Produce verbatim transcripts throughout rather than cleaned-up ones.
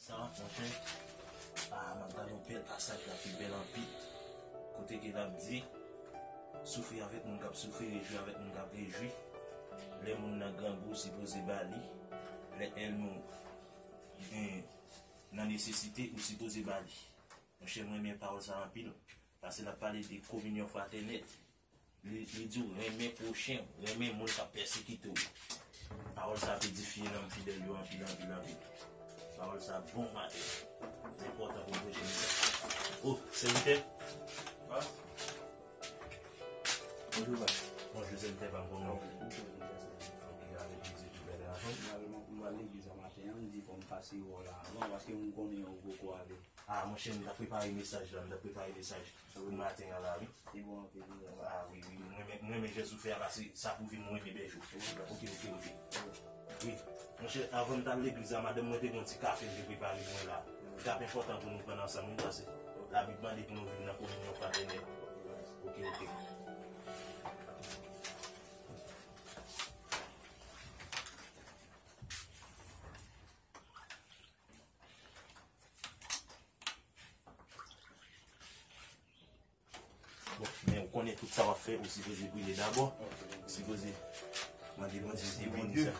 Sa, monchè, ah, m ap gade yon bèl pasaj la ki bèl anpil. Kote ke l ap di, soufri avèk moun k ap soufri, rejwi avèk moun k ap rejwi. Lè moun nan grangou, ou sipoze ba li. Lè èl nou, eh, nan nesesite, ou sipoze ba li. Monchè, mwen renmen pawòl sa anpil, paske l ap pale de kominyon fratènèl. Li, li di w renmen pwochen w, renmen moun k ap pèsekite w. Pawòl sa ap edifye nanm fidèl yo anpil, anpil, anpil. Pawòl sa bon maten. Li enpòtan pou nou preche mesaj. Oh, sèvitè. Bonjou, baz. Bonjou, sèvitè pa m, kòman w? Ok, avèk Jezi, tout bèl avan. M al, m al legliz an maten an, m di fò m pase wè w la avan, paske m konnen w poko ale. Ah, monchè, m t ap prepare mesaj la, m t ap prepare mesaj pou maten an la, wi. Li bon anpil, wi. Ah, wi, wi, mwen, mwen, mwen, men Jezi fè a, paske sa pwouve m renmen bèje w. Ok, ok, ok. Wi, monchè, avan m t al legliz la, madanm mwen te gen yon ti kafe l te prepare pou mwen la. Li t ap enpòtan pou nou pran l ansanm, wi, paske Labib mande pou nou viv nan kominyon fratènèl. Ok, ok. Bon, men ou konnen tout sa w ap fè, ou sipoze priye dabò. Ou sipoze mande Bondye di Bondye sa.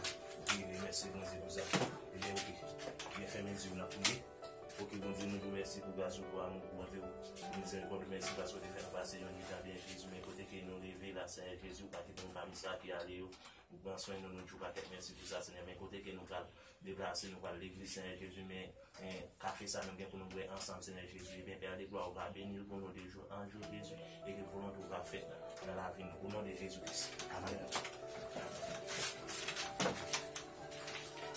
Wi, wi, mèsi Bondye pou sa. Ebyen, ok. Byen, fèmen zye w, n ap priye. Ok, Bondye, nou di w mèsi pou gras ou, pou amou, pou bonte ou, pou mizèrikòd ou. Mèsi paske w te fè nou pase yon nuit an byen, Jezi. Men kote ke nou leve la, Senyè Jezi, ou pa kite nou pami sa ki ale yo. Ou pran swen nou, nou di w pakèt mèsi pou sa, Senyè. Men kote ke nou pral deplase, nou pral legliz, Senyè Jezi, men, men kafe sa nou gen pou nou bwè ansanm, Senyè Jezi. Ebyen, Pè de glwa, ou va beni l pou nou de jou an jou, Jezi, e ke volonte w va fèt nan lavi nou. O non de Jezi Kris. Amèn.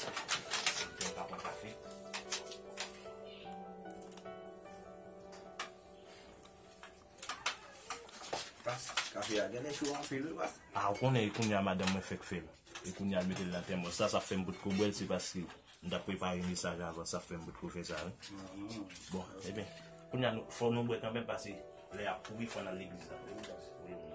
Sèvitè pa pran kafe. Pas, kafe a genlè cho anpil, wi, pas. Ah, ou konnen, e kounye a madanm mwen fèk fè l. E kounye a l mete l nan tèmòs. Sa, sa fè m potko bwè l, se paske m t ap prepare mesaj avan, sa fè m potko fè sa, wi. Bon, ebyen, kounye a nou, fò nou bwè kanmenm, paske lè y ap kouri, fò n al legliz la. Wi, wi.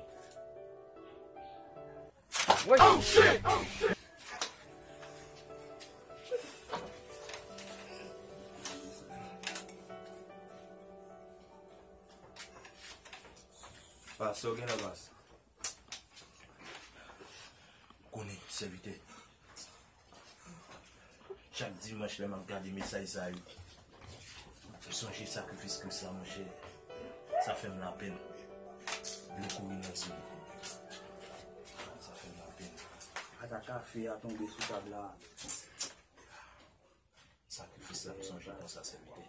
Pas, sa w gen la, pas? Konnen, sèvitè. Chak dimanch lè m ap gade mesaj sa yo, m sonje sakrifis Kris la, monchè. Sa fè m lapèn. Dlo kouri nan zye m. Sa fè m lapèn. Ata kafe a tonbe sou tab la. Sakrifis la m sonje konsa, sèvitè.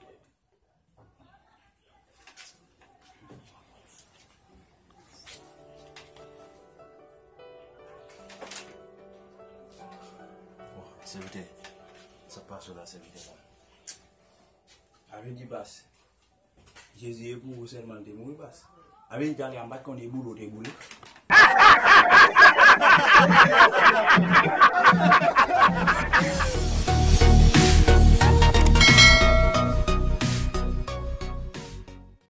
Bon, sèvitè, sa k pase w la, sèvitè pa m? Sa vle di, pas, Jezi e pou ou sèlman l te mouri, pas. Sa vle di, talè a m pa t konn e boule w te boule.